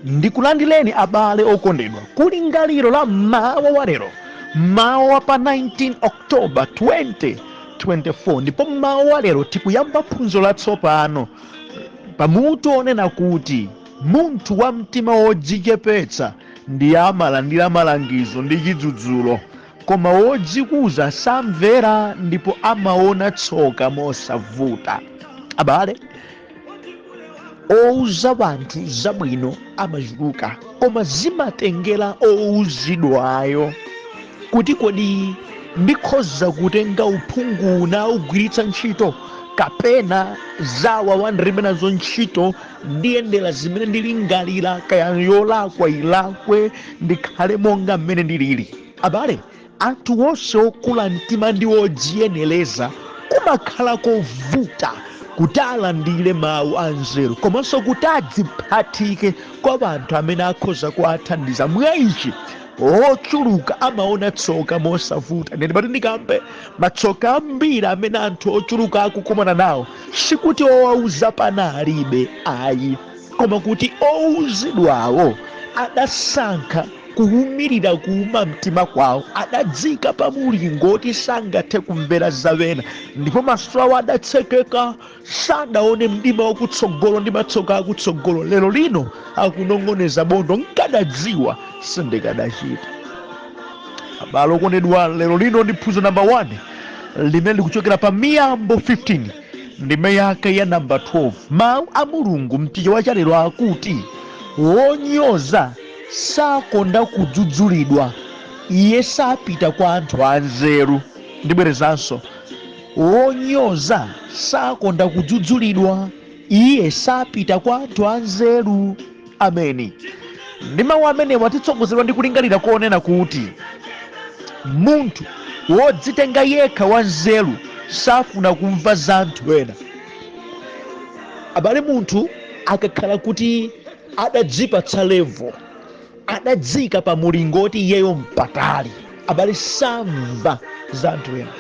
Ndikulandireni abale okondedwa kulingaliro la mmawa wa lero, mmawa wa pa 19 October 2024. Ndipo mmawa wa lero tikuyamba phunziro latsopano pamutu onena kuti munthu wa mtima wodzichepetsa ndiye amalandira malangizo ndi chidzudzulo, koma wodzikuza samvera ndipo amaona tsoka mosavuta. Abale, owuza wanthu zabwino amachuluka, koma zimatengera owuzidwayo kuti kodi ndikhoza kutenga uphungu naugwiritsa ntchito, kapena zawa wandilibe nazo ntchito, ndiyendera zimene ndilingalira, kaya yolakwa ilakwe, ndikhale monga mmene ndilili. Abale, anthu onse okula mtima ndi odziyenereza kumakhala kovuta kuti alandire mawu anzeru komanso kuti adziphatike kwa anthu amene akhoza kuwathandiza. Mwa ichi ochuluka amaona tsoka mosavuta. Ine ndimati ndikambe matsoka ambiri amene anthu ochuluka akukumana nawo, sikuti owauza panalibe ayi, koma kuti owuzidwawo adasankha kuwumirira kuuma mtima kwawo, adadzika pa mulingo oti sangathe kumvera zawena, ndipo maso awo adatsekeka, sadaone mdima wakutsogolo ndi matsoka akutsogolo. Lero lino akunong'oneza bondo, nkadadziwa sindikadachita. Abale okondedwa, lero lino ndi phunziro namba 1 limene likuchokera pa Miyambo 15 ndime yake ya namba 12. Mawu a Mulungu mchichewa cha lero akuti, wonyoza sakonda kudzudzulidwa, iye sapita kwa anthu anzeru. Ndibwerezanso, wonyoza sakonda kudzudzulidwa, iye sapita kwa anthu anzeru. Ameni. Ndi mawu amenewa titsogozedwa ndi kulingalira konena kuti munthu wodzitenga yekha wanzeru safuna kumva za anthu ena. Abale, munthu akakhala kuti adadzipatsa level, adadzika pa mulingo oti iyeyo mpatali, abale, samva za anthu ena.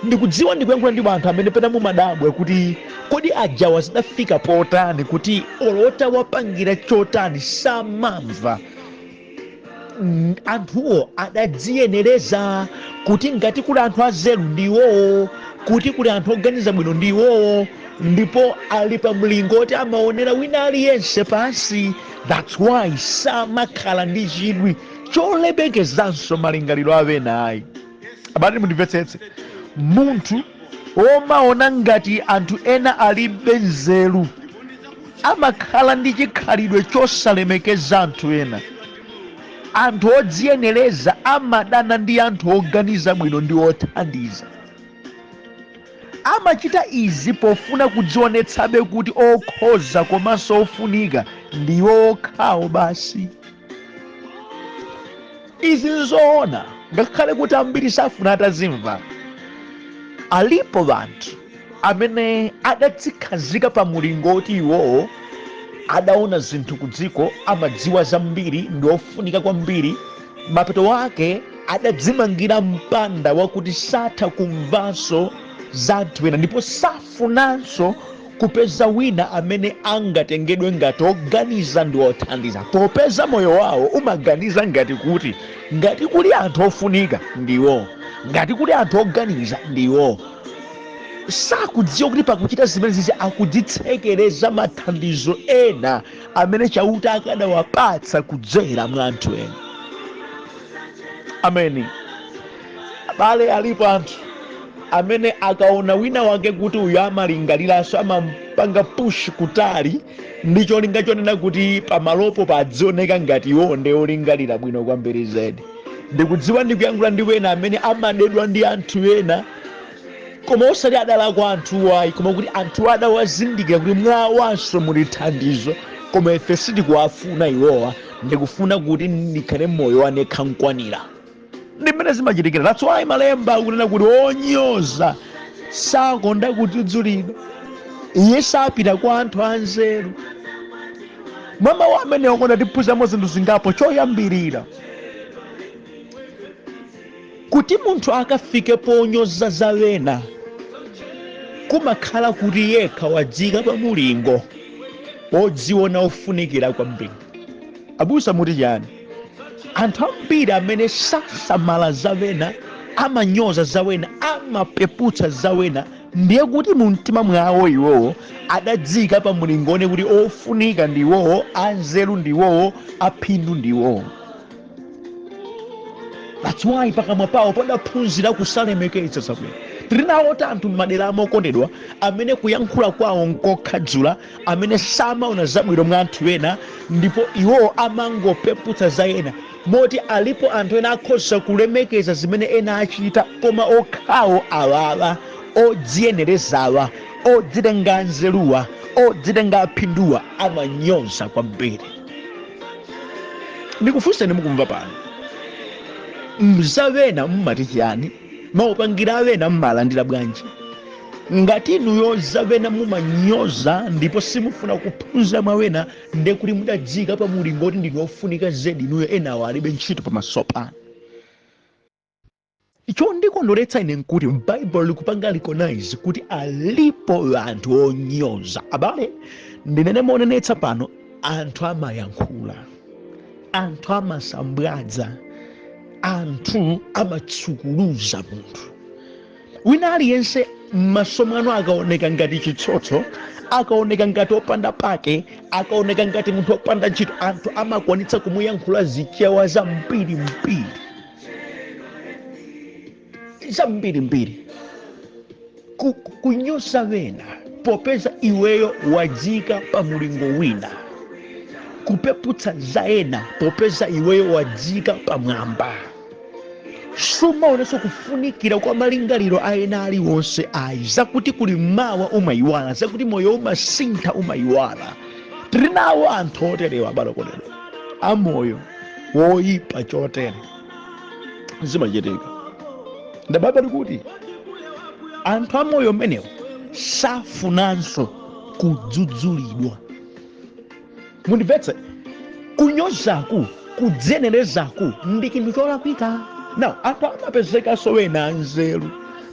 Ndikudziwa ndikuyankhula ndi anthu amene pena mumadabwa kuti kodi ajawa zidafika potani kuti olota wapangira chotani samamva. Anthuwo adadziyenereza kuti ngati kuli anthu anzeru ndi iwowo, kuti kuli anthu oganiza bwino ndi iwowo, ndipo ali pa mlingo oti amaonera wina aliyense pansi. That's why samakhala ndi chidwi cholemekezanso malingaliro awena ayi. Abale, mundimvetsetse, munthu womaona ngati anthu ena alibe nzeru amakhala ndi chikhalidwe chosalemekeza anthu ena. Anthu odziyenereza amadana ndi anthu oganiza bwino ndi othandiza. Amachita izi pofuna kudzionetsabe kuti okhoza komanso ofunika ndiwo okhawo basi. Izi nzoona ngakhale kuti ambiri safuna atazimva. Alipo anthu amene adadzikhazika pa mulingo oti iwowo adaona zinthu ku dziko, amadziwa zambiri, ndi ofunika kwambiri. Mapeto ake adadzimangira mpanda wakuti satha kumvanso za anthu ena, ndipo safunanso kupeza wina amene angatengedwe ngati oganiza ndi othandiza, popeza moyo wawo umaganiza ngati kuti ngati kuli anthu ofunika ndiwo, ngati kuli anthu oganiza ndiwo. Sakudziwa kuti pakuchita zimenezi akudzitsekereza mathandizo ena amene Chauta akadawapatsa kudzera mwa anthu ena. Ameni. Abale, alipo anthu amene akaona wina wake kuti uyu amalingaliranso, amampanga push kutali ndi cholinga chonena kuti pamalopo padzioneka ngati iwo ndi olingalira bwino kwambiri zedi. Ndikudziwa ndikuyankhula ndi wena amene amadedwa ndi anthu ena, koma osati adalakwa anthuwo ayi, koma kuti anthuwo adawazindikira kuti mwawanso muli thandizo, koma ife sitikuwafuna iwowa, ndikufuna kuti ndikhale moyo wanekha nkwanira. Ndi mmene zimachitikira. That's why malemba akunena kuti onyoza sakonda kudzudzulidwa, iye sapita kwa anthu anzeru. Mwa mawu amene okonda tiphunzamo zinthu zingapo. Choyambirira, kuti munthu akafike ponyoza za wena kumakhala kuti yekha wadzika pa mulingo. Odziona ofunikira kwambiri. Abusa, muti chani? Anthu ambiri amene sasamala zawena, amanyoza zawena, amapeputsa zawena, ndiye kuti mu mtima mwawo iwowo adadzika pa mlingone kuti ofunika ndi iwowo, anzeru ndi iwowo, aphindu ndi iwowo. That's why pakamwa pawo padaphunzira kusalemekeza zabwino. Tili nawo anthu m'madera amokondedwa amene kuyankhula kwawo nkokhadzula, amene samaona zabwino mwa anthu ena, ndipo iwowo amangopeputsa za ena, moti alipo anthu ena akhoza kulemekeza zimene ena achita, koma okhawo awawa odziyenerezawa, odzitenga anzeruwa, odzitenga aphinduwa, amanyoza kwambiri. Ndikufunseni mukumva pano, mzawena mmati chiyani? Maupangira awena mmalandira bwanji? Ngati inuyo zawena mumanyoza ndipo simufuna kuphunzira mwawena, ndiye kuti mudadzika pa mulingo kuti ndinu ofunika zedi inuyo, enawo alibe ntchito pamaso pano. Chondikondweretsa ine nkuti Baibulo likupanga recognize kuti alipo anthu onyoza. Abale, ndinene monenetsa pano, anthu amayankhula, anthu amasambwadza, anthu amatsukuluza munthu. Wina aliyense m'maso mwanu akaoneka ngati chitsotso, akaoneka ngati opanda pake, akaoneka ngati munthu opanda ntchito, anthu amakwanitsa kumuyankhula zichewa zambirimbiri, zambirimbiri, kunyoza wena popeza iweyo wadzika pa mulingo wina, kupeputsa za ena popeza iweyo wadzika pamwamba. Sumaonenso kufunikira kwa malingaliro a ena aliwonse ayi. Zakuti kuli mawa umayiwala, zakuti moyo umasintha umayiwala. Tili nawo anthu oterewa, abale okondedwa, amoyo woyipa chotere. Zimachitika. Ndababa likuti anthu amoyo umenewo safunanso kudzudzulidwa. Mundimvetse, kunyozaku, kudzenerezaku ndi chinthu cholakwika. Now anthu amapezekanso wena anzeru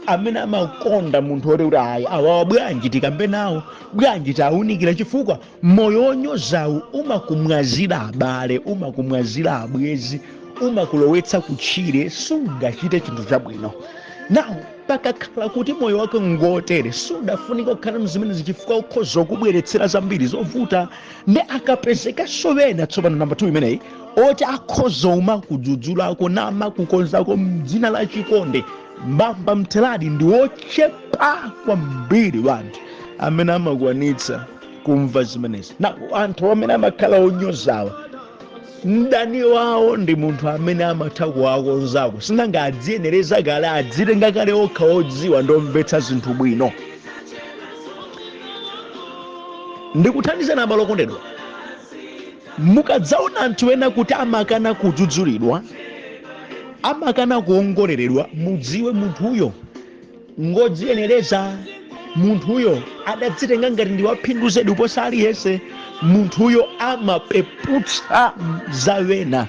amene amakonda munthu oti kuti ayi, awawa bwanji tikambe nawo, bwanji tawunikira, chifukwa moyo wonyozawu umakumwazira abale, umakumwazira abwezi, umakulowetsa kutchire, sungachite chinthu chabwino. Now pakakhala kuti moyo wake ngotere, sudafunika kukhala mzimenezi chifukwa ukhoza kubweretsera zambiri zovuta. Ndi akapezekanso wena tsopano, namba 2 imeneyi, oti akhoza umakudzudzulako namakukonzako mdzina la chikonde, mbamba mtheradi. Ndi wochepa kwambiri wanthu amene amakwanitsa kumva zimenezi. Na anthu amene amakhala onyozawa, mdani wawo ndi munthu amene amatha kuwakonzako. Sinanga adziyenereza kale, adzitenga kale okha odziwa ndomvetsa zinthu bwino. Ndikuthandizana, abale okondedwa, mukadzaona anthu ena kuti amakana kudzudzulidwa, amakana kuongoleredwa, mudziwe munthuyo ngodziyenereza, munthuyo adadzitenga ngati ndi waphindu zedi kuposa aliyense, munthuyo amapeputsa zawena.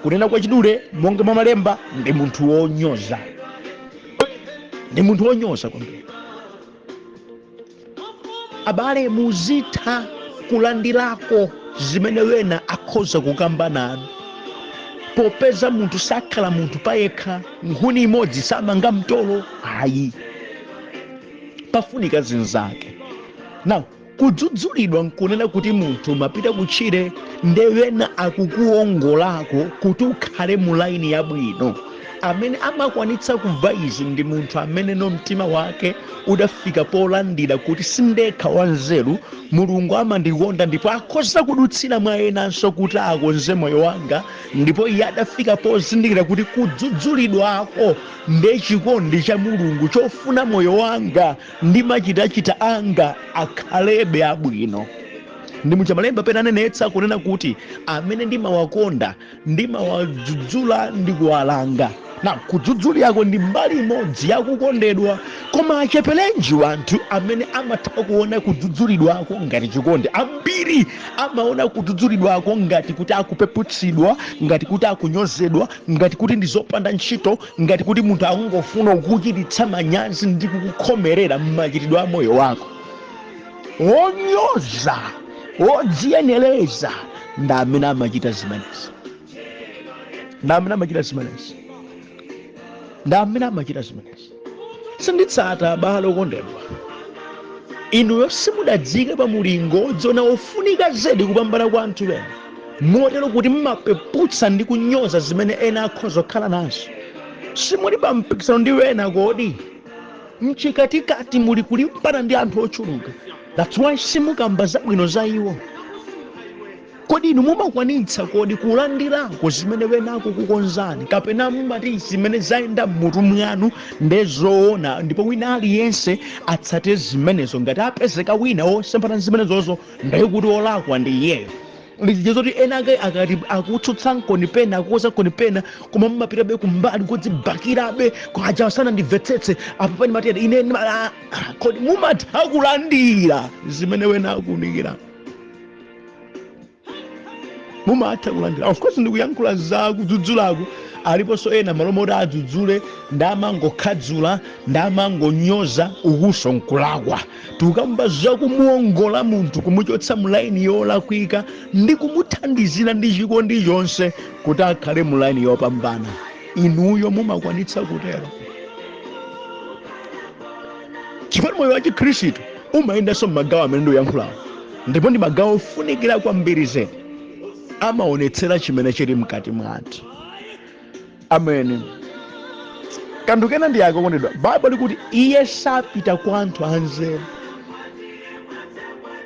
Kunena kwa chidule, monga mwa malemba, ndi munthu wonyoza, ndi munthu wonyoza kwambiri. Abale, muzitha kulandirako zimene wena akhoza kukamba nanu, popeza munthu sakhala munthu payekha. Nkhuni imodzi samanga mtolo ayi, pafunika zinzake. Now kudzudzulidwa nkunena kuti munthu umapita kutchire, nde wena akukuwongolako kuti ukhale mu laini yabwino. Amene amakwanitsa kumva izi ndi munthu amene no mtima wake udafika polandira kuti sindekha wanzeru, Mulungu amandikonda ndipo akhoza kudutsira mwa enanso kuti akonze moyo wanga. Ndipo iye adafika pozindikira kuti kudzudzulidwako nde chikondi cha Mulungu chofuna moyo wanga ndi machitachita anga akhalebe abwino. Ndi muchamalemba pena anenetsa kunena kuti amene ndimawakonda ndimawadzudzula ndi kuwalanga. Na kudzudzulirako ndi mbali imodzi yakukondedwa, koma acheperenji wanthu amene amatha kuona kudzudzulidwako ngati chikondi. Ambiri amaona kudzudzulidwako ngati kuti akupeputsidwa, ngati kuti akunyozedwa, ngati kuti ndi zopanda ntchito, ngati kuti munthu akungofuna kukuchititsa manyazi ndi kukukhomerera m'machitidwe a moyo wako. Wonyoza Wodziyenereza ndi amene amachita zimenezi, ndi amene amachita zimenezi, ndi amene amachita zimenezi. Sinditsata, abale okondedwa, inuyo simudadzike pa mulingo odziona ofunika zedi kupambana kwa anthu ena, motero kuti mmapeputsa ndi kunyoza zimene ena akhoza kukhala nazo. Simuli pa mpikisano ndi wena kodi? Mchikatikati muli kulimbana ndi anthu ochuluka, that's why simukamba zabwino za iwo. Kodi inu mumakwanitsa kodi kulandirako zimene wena akukukonzani, kapena mumati zimene zayenda mmutu mwanu ndezoona ndipo wina aliyense atsate zimenezo? Ngati apezeka wina wosemphana zimenezozo, ndiye kuti olakwa ndi iyeyo. Ndizija zoti ena ake akati akutsutsa nkoni pena, akukoza nkoni pena, koma mumapitabe kumbali kudzibakirabe, aja sanandimvetsetse apo pani matera ine. Kodi mumatha kulandira zimene wena akuunikira? Mumatha kulandira? Of course ndikuyankhula za kudzudzulako. Aliponso ena malo moti adzudzule ndamangokhadzula, ndamangonyoza, ukuso nkulakwa. Tikukamba zakumuongola munthu, kumuchotsa mulaini yolakwika ndi kumuthandizira ndi chikondi chonse kuti akhale mulaini yopambana. Inuyo mumakwanitsa kutero? Chifukwa moyo wa Chikhristu umayendanso m'magawo amene ndikuyankhulawo, ndipo ndi magawo ofunikira kwambiri zedi, amaonetsera chimene chili mkati mwathu. Amene kanthu kena ndi aka, okondedwa, Baibulo likuti iye sapita kwa anthu anzeru.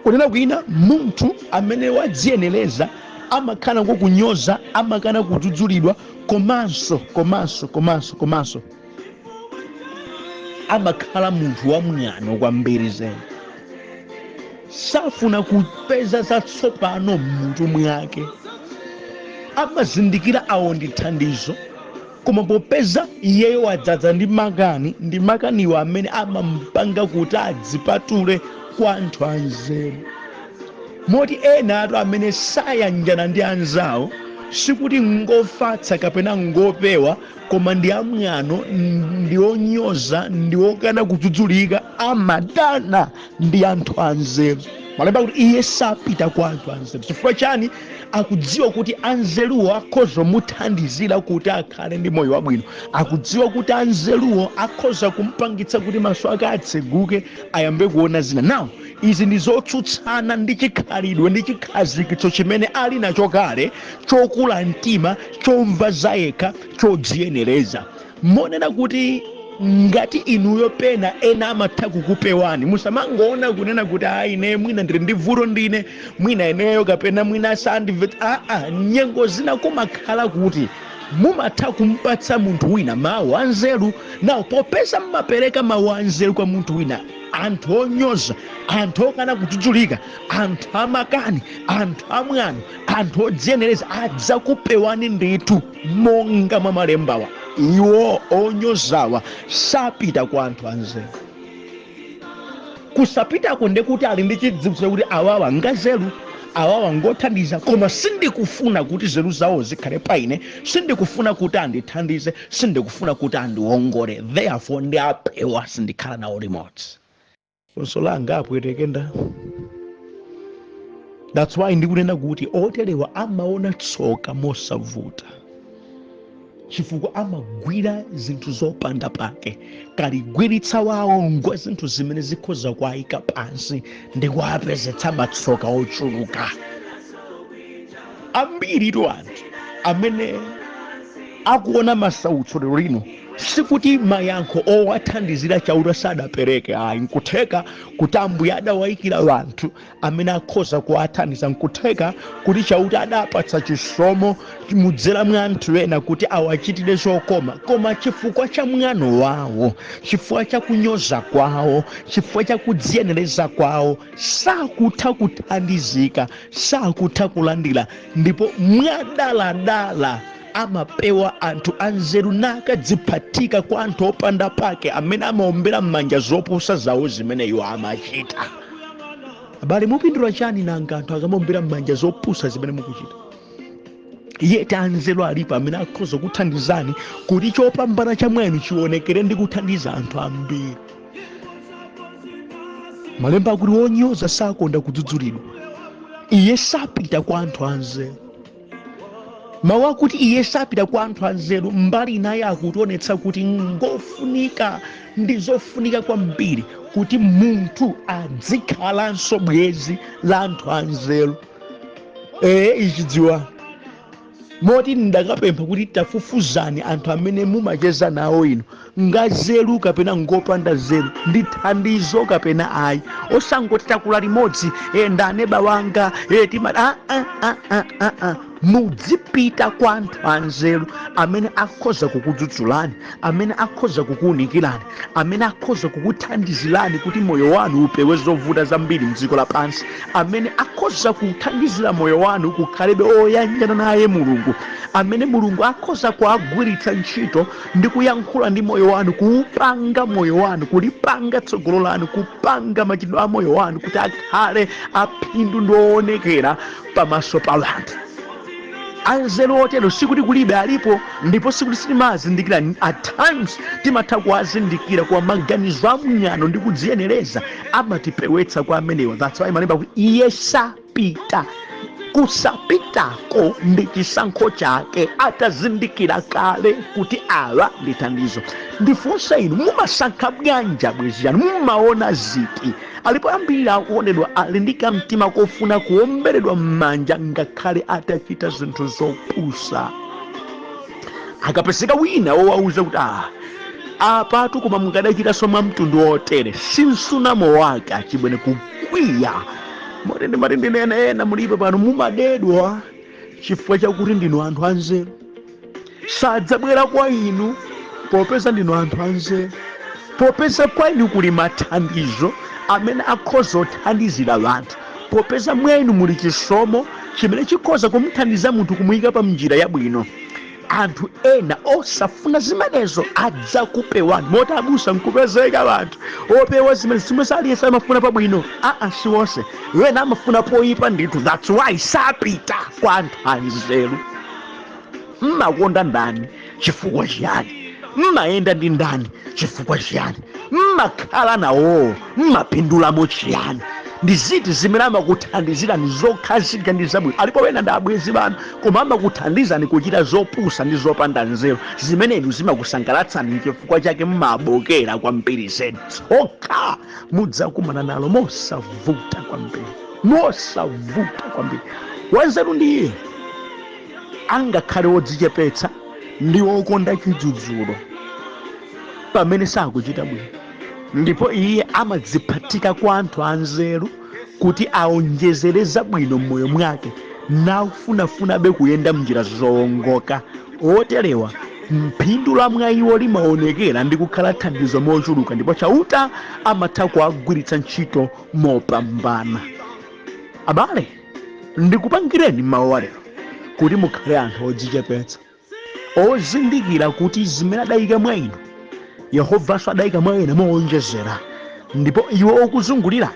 Kunena kwina, munthu amene wadziyenereza amakhala kunyoza, amakana kudzudzulidwa, komanso amakhala munthu wamwano kwambiri zedi. Safuna kupeza zatsopano mmutu mwake. Amazindikira awo ndi thandizo, koma popeza iyeyo wadzaza ndi makani, ndi makaniwo amene amampanga kuti adzipatule kwa anthu anzeru. Moti ena atu amene sayanjana ndi anzawo sikuti ngofatsa kapena ngopewa, koma ndi amwano, ndi onyoza, ndi okana kudzudzulika, amadana ndi anthu anzeru. Malemba kuti iye sapita kwa anthu anzeru. Chifukwa chani? Akudziwa kuti anzeruwo akhoza muthandizira kuti akhale ndi moyo wabwino. Akudziwa kuti anzeruwo akhoza kumpangitsa kuti maso ake atseguke, ayambe kuona zina. Now izi ndi zotsutsana ndi chikhalidwe ndi chikhazikitso chimene ali nacho kale, chokula mtima, chomva zayekha, chodziyenereza. Monena kuti ngati inuyo pena ena amatha kukupewani, musamangoona kunena kuti ayi, ine mwina ndili ndi vuto, ndine mwina ineyo kapena mwina sandimvetsa. Aa, nyengo zina kumakhala kuti mumatha kumpatsa munthu wina mawu anzeru. Nawo popeza mmapereka mawu anzeru kwa munthu wina, anthu onyoza, anthu okana kudzudzulika, anthu amakani, anthu amwano, anthu odziyenereza adzakupewani ndithu. Monga mwa malembawa, iwo onyozawa sapita kwa anthu anzeru. Kusapitako ndekuti ali ndi chidziwitso kuti awawa ngazeru, awawa ngothandiza, koma sindikufuna kuti zeru zawo zikhale pa ine, sindikufuna kuti andithandize, sindikufuna kuti andiwongole, therefore ndi apewa, sindikhala nawo limodzi. Funso langa apwetekenda. That's why ndikunena kuti oterewa amaona tsoka mosavuta, chifukwa amagwira zinthu zopanda pake. Kaligwiritsa wawo ngwa zinthu zimene zikhoza kuayika pansi ndi kuapezetsa matsoka ochuluka. Ambiritu anthu amene akuona masautso lero lino, sikuti mayankho owathandizira Chauta sadapereke, ayi. Nkutheka kuti Ambuye adawayikira anthu amene akhoza kuwathandiza. Nkutheka kuti Chauta adapatsa chisomo mudzera mwa anthu ena kuti awachitire zokoma, koma chifukwa cha mwano wawo, chifukwa cha kunyoza kwawo, chifukwa cha kudziyenereza kwawo, sakutha kuthandizika, sakutha kulandira, ndipo mwadaladala amapewa anthu anzeru nakadziphatika kwa anthu opanda pake amene amaombera m'manja zopusa zawo zimene iwo amachita. Abale, mupindula chani nanga anthu akamaombera m'manja zopusa zimene mukuchita? Iye anzeru alipo amene akhoza kuthandizani kuti chopambana cha mwenu chionekere ndi kuthandiza anthu ambiri. Malemba akuti wonyoza sakonda kudzudzulidwa. Iye sapita kwa anthu anzeru. Mawu akuti iye sapita kwa anthu anzeru, mbali inayi akutionetsa kuti ngofunika ndi zofunika kwambiri kuti munthu adzikhalanso bwezi la anthu anzeru. Ichi dziwa moti ndakapempha kuti tafufuzani anthu amene mumacheza nawo inu, ngazeru kapena ngopanda zeru, ndi thandizo kapena ayi. Osangoti takula limodzi, ndaneba wanga, tima ah, ah, ah, ah, ah, ah. Mudzipita kwa anthu anzeru amene akhoza kukudzudzulani, amene akhoza kukuwunikirani, amene akhoza kukuthandizirani kuti moyo wanu upewe zovuta zambiri mdziko lapansi, amene akhoza kuthandizira moyo wanu kukhalebe oyanjana naye Mulungu, amene Mulungu akhoza kuagwiritsa ntchito ndi kuyankhula ndi moyo wanu, kuupanga moyo wanu, kulipanga tsogolo lanu, kupanga machitidwe a moyo wanu kuti akhale aphindu ndi oonekera pamaso pa anthu. Anzeru otero sikuti kulibe, alipo, ndipo sikuti sitimazindikira. At times timatha kuwazindikira, kwa maganizo amnyano ndi kudziyenereza amatipewetsa kwa amenewa. That's why malemba kuti iye sapita. Kusapitako ndi chisankho chake, atazindikira kale kuti awa ndi thandizo. Ndifunse inu, mumasankha bwanji abwenzi anu? Mumaona ziti? Alipo ambiri akuonedwa ali ndi kamtima kofuna kuomberedwa m'manja ngakhale atachita zinthu zopusa. Akapezeka wina wowauza kuti apatu koma mukadachitanso mwa mtundu wotere, sinsunamo wake achibwene kukwiya. Moti ndimati ndinene, ena mulipo pano mumadedwa chifukwa chakuti ndinu anthu anzeru. Sadzabwera kwa inu popeza ndinu anthu anzeru, popeza kwa inu kuli mathandizo amene akhoza kuthandizira anthu, popeza mwa inu muli chisomo chimene chikhoza kumuthandiza munthu kumuyika pa njira yabwino. Anthu ena osafuna zimenezo adzakupewani. Moti abusa nkupezeka anthu opewa zimene zimwe aliyense amafuna pabwino. Aa, si wonse, wena amafuna poyipa ndithu. That's why sapita kwa anthu anzeru. Mmakonda ndani? Chifukwa chiyani? Mmayenda ndi ndani? Chifukwa chiyani? Mmakhala nawo, mmapindulamo chiyani? Ndi ziti zimene amakuthandizirani zokhazika ndi zabwino? Alipo wena ndi abwenzi banu, koma amakuthandizani kuchita zopusa ndi zopanda nzeru zimene inu zimakusangalatsani, chifukwa chake mmabokera kwambiri zedi. Tsoka mudzakumana nalo mosavuta kwambiri, mosavuta kwambiri. Wanzeru ndi iye angakhale wodzichepetsa ndi wokonda chidzudzulo pamene sakuchita bwino, ndipo iye amadziphatika kwa anthu anzeru kuti aonjezere zabwino m'moyo mwake, nafunafunabe kuyenda mnjira zowongoka. Oterewa mphindu la mwa iwo limaonekera ndi kukhala thandizo mochuluka, ndipo Chauta amatha kuagwiritsa ntchito mopambana. Abale, ndikupangireni mawu alero kuti mukhale anthu odzichepetsa, ozindikira kuti zimene adayika mwa inu Yehovanso adayika mwa ena moonjezera, ndipo iwo okuzungulirani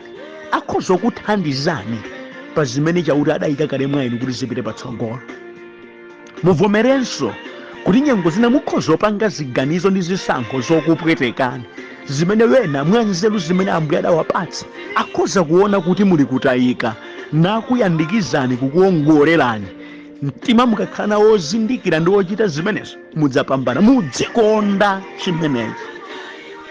akhoza kuthandizani pa zimene Chauta adayika kale mwa inu kuti zipite patsogolo. Muvomerenso kuti nyengo zina mukhoza kupanga ziganizo ndi zisankho zokupwetekani, zimene wena mwa nzeru zimene Ambuye adawapatsa akhoza kuona kuti muli kutayika nakuyandikizani, kukuongolerani mtima. Mukakhala nawo ozindikira ndi ochita zimenezo, mudzapambana. Mudzikonda chimenechi.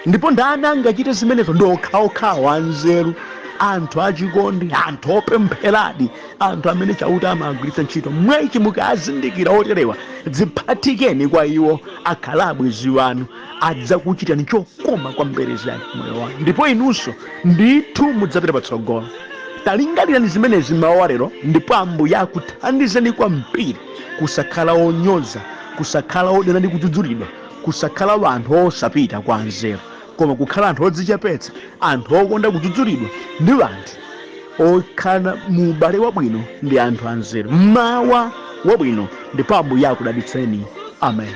Ndipo ndani angachite zimenezo? Ndi okhaokhawo anzeru, anthu achikondi, anthu opempheradi, anthu amene Chauta amagwiritsa ntchito. Mwaichi mukazindikira oterewa, dziphatikeni kwa iwo, akhala abwenzi wanu, adzakuchitani chokoma kwambiri zedi moyo wanu, ndipo inunso ndithu mudzapita patsogolo. Talingalirani zimenezi mawu alero, ndipo Ambuye akuthandizeni kwambiri kusakhala onyoza, kusakhala odena ndi kudzudzulidwa, kusakhala anthu osapita kwa anzeru, koma kukhala anthu odzichepetsa, anthu okonda kudzudzulidwa, ndi anthu okhala mu ubale wabwino ndi anthu anzeru. Mawa wabwino, ndipo Ambuye akudalitseni. Amen.